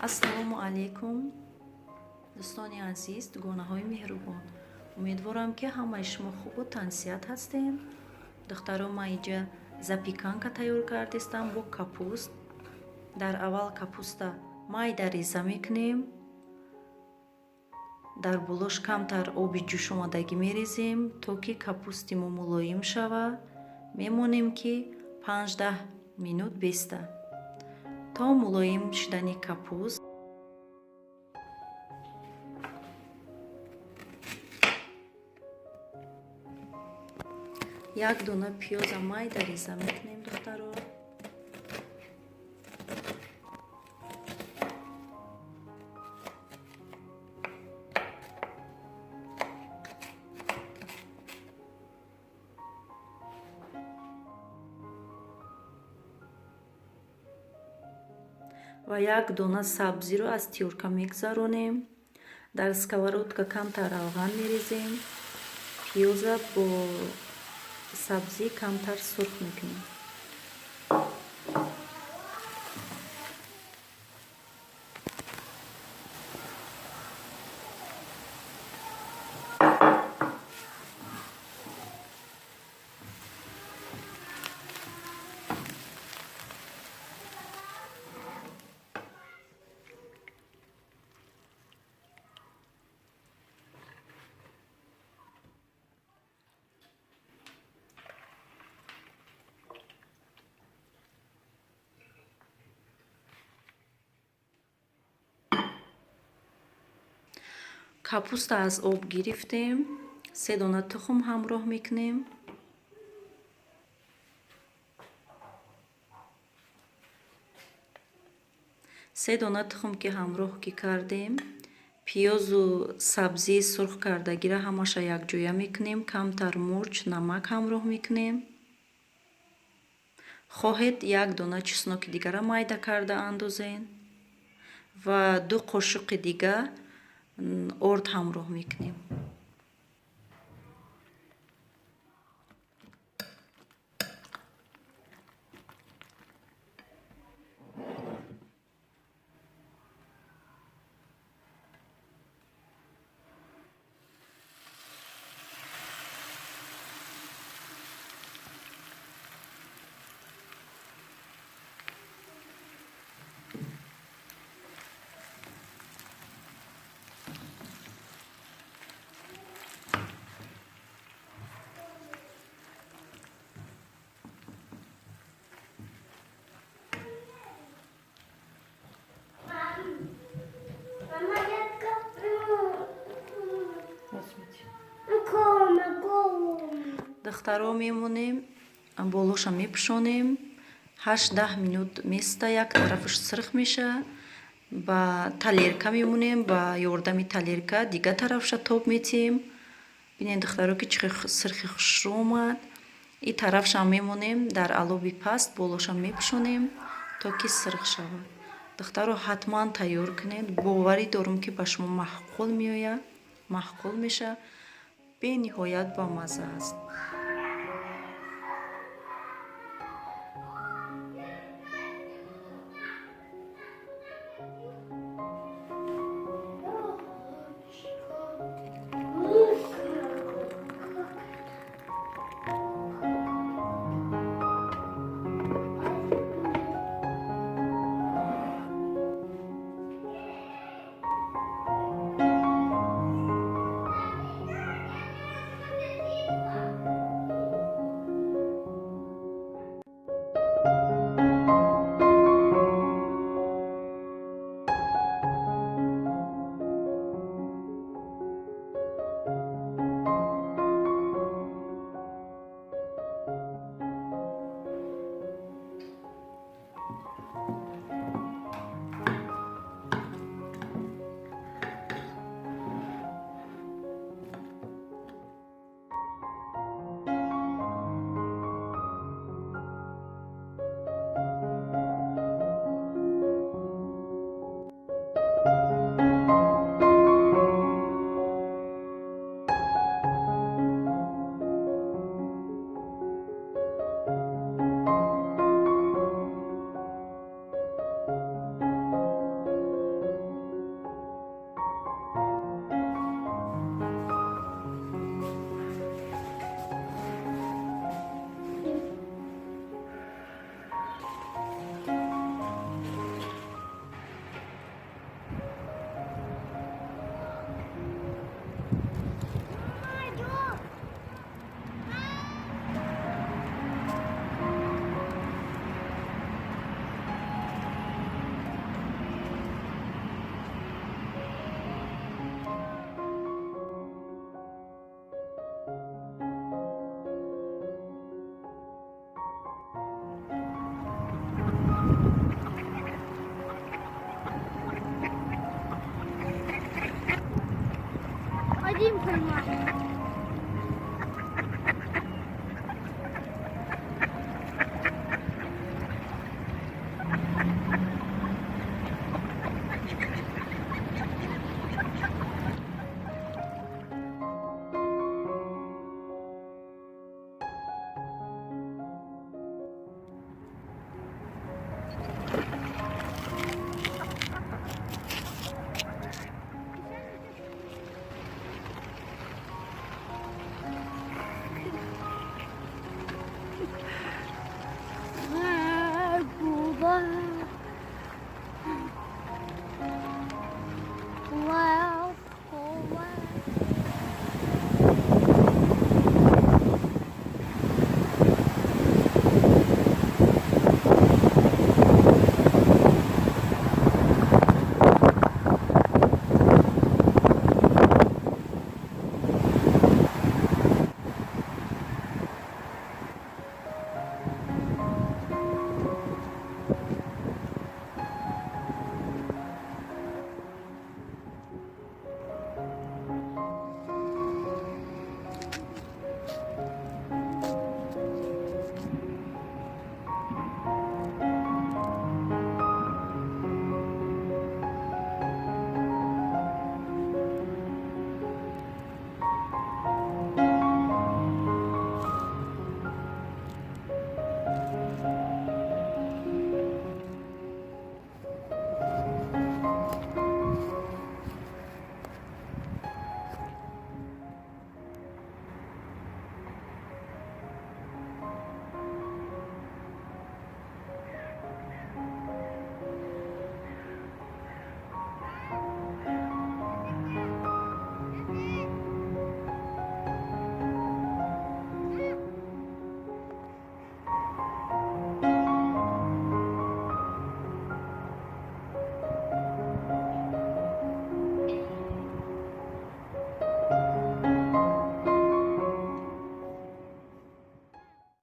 Ассалому алайкум, дӯстони азиз, дугонаҳои меҳрубон. Умедворам, ки ҳамаи шумо хубу тансиҳат ҳастем. Духтаро, ман инҷа запеканка тайёр кардистам бо капуст. Дар аввал капуста майда реза мекунем. Дар болош камтар оби ҷӯшомадагӣ мерезем, то ки капусти мо мулоим шава. Мемонем, ки 5-10 минут беста, то мулоим шудани капуст. Як дона пиёза майда реза мекунем, духтаро. Ва як дона сабзиро аз тёрка мегузаронем. Дар сковородка камтар равған мерезем. Пиёза бо сабзӣ камтар сурх мекунем. Капуста аз об гирифтем. Се дона тухм ҳамроҳ мекунем. Се дона тухм ки ҳамроҳ ки кардем, пиёзу сабзии сурх кардагиро ҳамаша якҷоя мекунем. Камтар мурч, намак ҳамроҳ мекунем. Хоҳед, як дона чесноки дигара майда карда андозен ва 2 қошуқи дига орд ҳамроҳ мекунем. Духтаро, мемонем, болоша мепӯшонем. 8-10 минут места, як тарафаш сирх меша. Ба талерка мемонем, ба ёрдами талерка дига тарафша тоб метиҳем. Бинед, духтаро, ки чӣ сирхи хушрӯ омад. И тарафшам мемонем дар алоби паст, болоша мепӯшонем, то ки сирх шавад. Духтаро, ҳатман тайёр кунед. Боварӣ дорам, ки ба шумо маъқул меояд, маъқул мешавад. Бениҳоят бамазза аст.